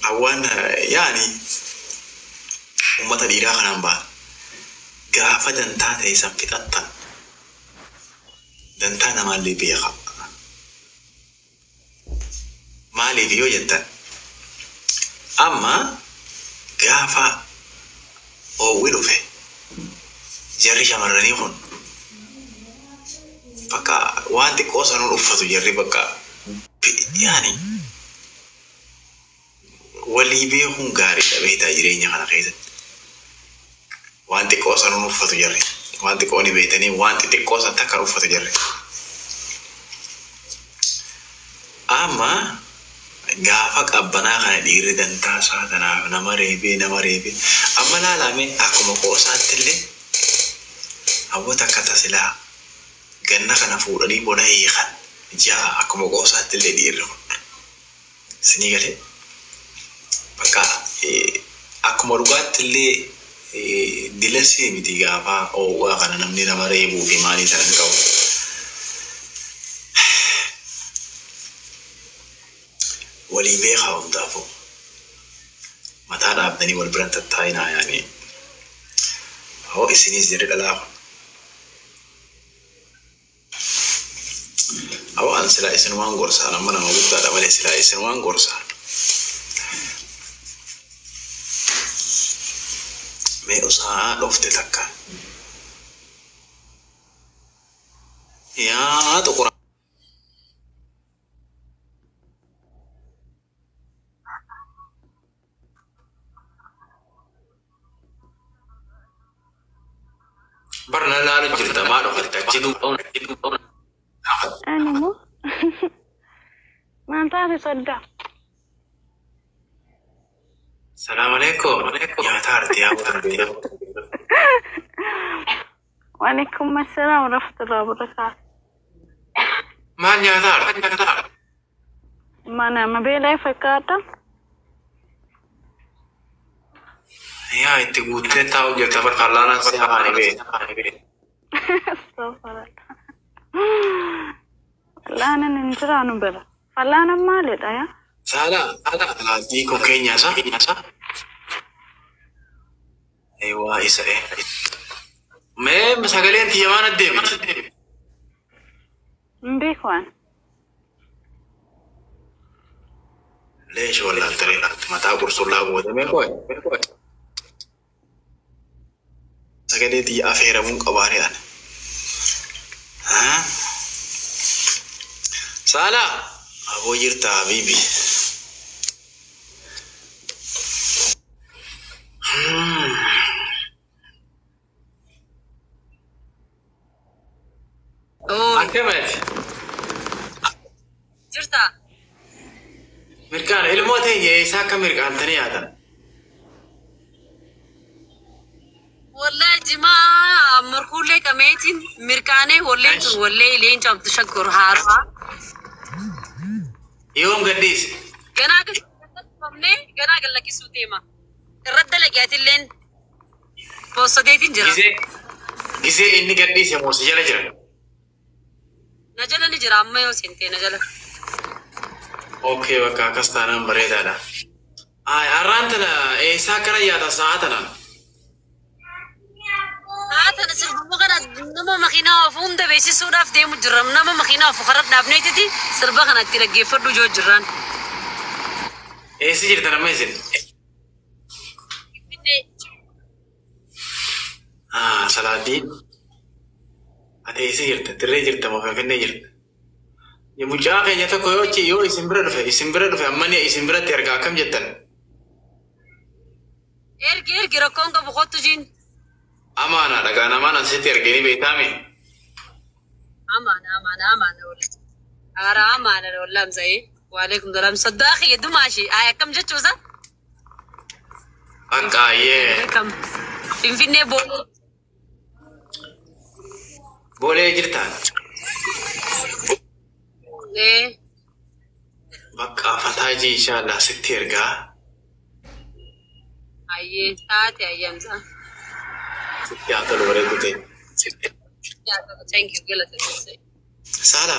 Hawwaan yaani uummata dhiiraa kanaan ba'a. Gaafa dantaa ta'e san fixattan dantaa namaallee beeka. Maaliif yoo jettan, amma gaafa oowwi dhufe jarri shamarranii kun bakka waan xiqqoo sanuun uffatu, jarri bakka yaani walii beekuun gaariidha beektaa jireenya kana keessatti. Waan xiqqoo sanuun uffatu jarri. Waan xiqqoo ni beektanii, waan xixiqqoo san takka uffatu jarri. Amma gaafa qabbanaa kana dhiirri dantaa isaa tanaaf nama reebee nama reebee, amma laalame akkuma qoosaatti illee hawwata akka tasilaa ganna kana fuudhanii bona hiikan ja'a, akkuma qoosaatti illee dhiirri kun. Isinii galee, bakka akkuma dhugaatti illee dilasii miti, gaafa oowwaa kana namni nama reebuu fi maalii sana hin qabu. Walii beekaa, hundaafuu mataa dhaabdanii wal biran tattaa'inaa. Yaani hoo isinis jarri dhalaa kun. Awwa, an silaa isinumaan gorsaa, nama nama guddaadha malee silaa isinumaan gorsaa. Mee usaa dhofte takka. Yaa xuqura. Bar na laalu jirta, maa dhokatte achi duuba? Ani immoo maal taate, soddaa? Salaam alaikum. Nyaata arti yaa waan beeku. Waalaikum assalaam warahmatullahi wabarakatuh. Maal nyaata arti? Mana beelaa fakkaata. Yaa itti guuttee taa'u jirta, bar kallaanaan si afaani beeku. Astaghfirullah. Fal'aanan hin jiraanu bira. Fal'aanan maalidha yaa? Saala, alaabbii koo keenya isa. Eewwaa isa. Mee sagaleen tiyya maan addeemiti? Hin beeku ani. Leesh wallaaltaree mataa qursullaa gootamee koo. Sagalee tiyya afeeramuun qabaaree ani. Saala, aboo jirta habiibi. Akkamati? Jirta. Mirqaana ilmoo teenya eessaa akka mirqaantanii yaatan? Wallahi jimaa markuullee qameetiin mirqaanee walleen tun wallee leenca Abdu Shakkur haaraa. Yoom gadhiise? Ganaa qabnee ganaa gallakkisuu deema. Irratti dalagaatilleen poossateetiin jira. Gisee inni gadhiise moo si jala jira? Na jala ni jira, amma yoo seentee na jala. Okay, bakka akkas taanaan bareedaadha. Ay, har'aan tana eessaa akkana yaata sa'a tanaan? Haa, tana sirbuma kana nama makiinaa oofu hunda beeksisuudhaaf deemu jirra. Nama makiinaa oofu karaa dhaabneetiti sirba kana itti dhaggeeffadhu joo jirraan. Eessa jirtan amma isin? Finfinnee. Ah, Salaaddiin. Ati eessa jirta? Dirree jirta moo Finfinnee jirta? Mucaa keenya tokko yoo achi yoo isin bira dhufe amma ni isin biratti ergaa akkam jettan? Ergi, ergi, rakkoon qabu, kottu jiin. Amaana dhagaan amaana sitti erganii beektaame. Amaana, amaana, amaana wali. Haaraa amaana wallah amsa'ee. Waalaikum salaam. Soddaa kiyya dumaashi. Ay, akkam jechuusa? Akka ayyee. Akkam. Finfinnee Boolee. Boolee jirtaan? Ee. Bakka fataa jii, inshallah sitti ergaa. Ayyee taate ayyamsa. Sitti haa tolu, bareedu ta'e. Thank you, galata. Saala.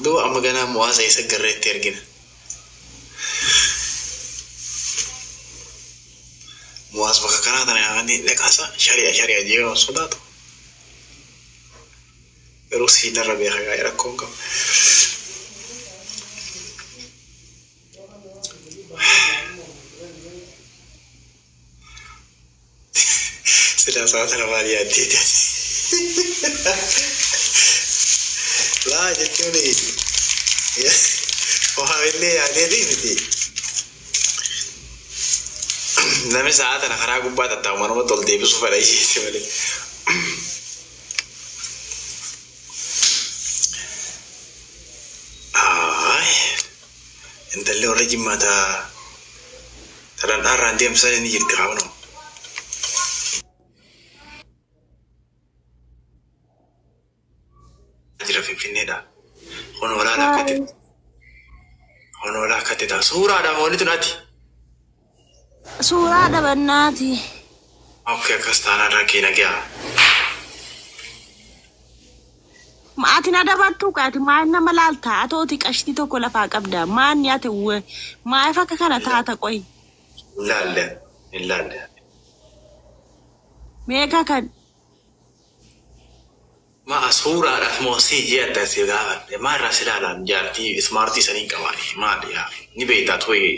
Duuba amma ganaa mo'aasa isa garreetti ergina. Mo'aas bakka kanaa tana yaa'anii dhaqaasa shari'a shari'a jee waan sodaatu. Garuu siinarra beeka gaa'ee rakkoon qabu. Silaa sa'a sana maal yaaddeeti ati? Laa jechuun waa illee yaadeeti miti. Namni sa'a tana karaa gubbaa tattaa'u manumatti ol deebisuu fedha isheeti malee. Aay intalli warra Jimmaa ta dhandhaarraan deemsan ni jirti kaabnoo. Jira Finfinneedha. Honoolaa lakkatti. Honoolaa akkatti ta'a. Suuraadha moo wanti tun ati? Suuraa dhabannaati. Okay, akkas taanaan rakkee nagaa. Ati na dabartuu qaati maal nama laalta atooti qashtii tokko lafaa qabda maanni ati maaf akka kana taata qoy. Hin laalle hin laalle. Meeqa kan Ma suuraadhaaf moo si jee adda si gaafadhe maa irraa si ilaalan jaartii ismaartii saniin qabaani maali yaa ni beektaa tooyi.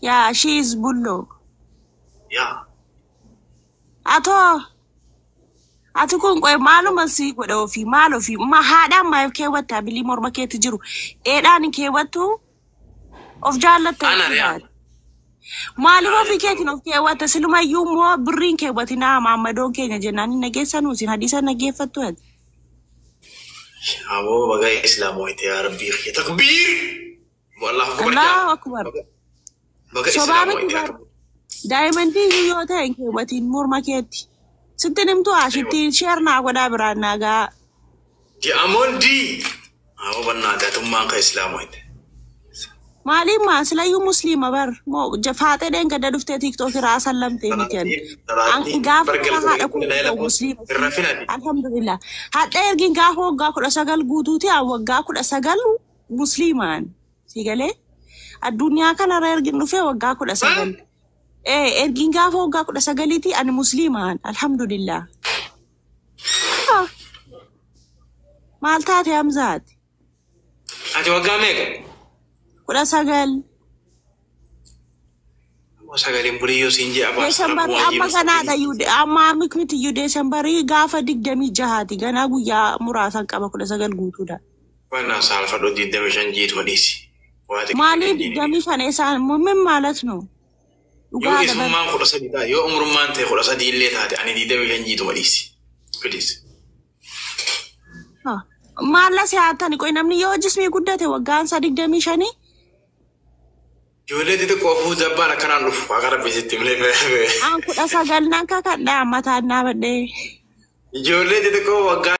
Yaa she is bulloo. Yaa. Atoo ati kun qoy maaluma si godha ofii maal ofii ma haadhaan maaf keewwatta bilii morma keetti jiru dheedhaan hin keewwattu of jaallatta. Ana re'aa. Maaliif ofii keetiin of keewwatta silumayyuu immoo birriin keewwatinaa maammadoon keenya jennaan hin dhageessanuu isin hadiisa dhaggeeffattu ati. Aboo baga islaamoo yaa rabbii kiyya takbiir. Wallahu akbar. Allahu akbar. Baga Sobaa islaamoo miti bar. Daa'imman yoo ta'e hin keewwatiin morma keetti. Sitti himtu ashitti sheer naa godhaa biraan naa ga'a. Di'amondi. Aboo bannaa gatummaan ka islaamoo ite. Maaliif maa silayyuu musliima bar moo faaxee dheengadda dhuftee TikTok irraa sallamtee miti ani. Gaafa haadha koo musliima. Alhamdulillah. Hadha ergin gaafa waggaa 19 guutuuti waggaa 19 musliimaan. Si galee addunyaa kanarra ergin dhufee waggaa 19. Ergin gaafa waggaa 19ti ani musliimaan alhamdulillah. Maal taate Hamzaati? Ati waggaa meeqa? 19. Sagaleen buliyyoo siin jee abaa. Deesembarii amma ganaadha amma miti iyyuu deesembarii gaafa 26ti ganaa guyyaa muraasan qaba 19 guutuudha. Wannaa saalfadhu 25 jiitu dhiisi. Maaliif 25 isaan min maalat no? Yoo isummaan 13 taate yoo umrummaan ta'e 13 illee taate ani 25 jiitu dhiisi. Please. Maalla si haatani qoy namni yoo jismii guddate waggaan isaa 25. Ijoollee xixiqqoo ofuu jabbaan akkanaan dhufu akka rabbi sitti malee. An 19 nan kakadha mataan dhaabadhee. Ijoollee xixiqqoo waggaa.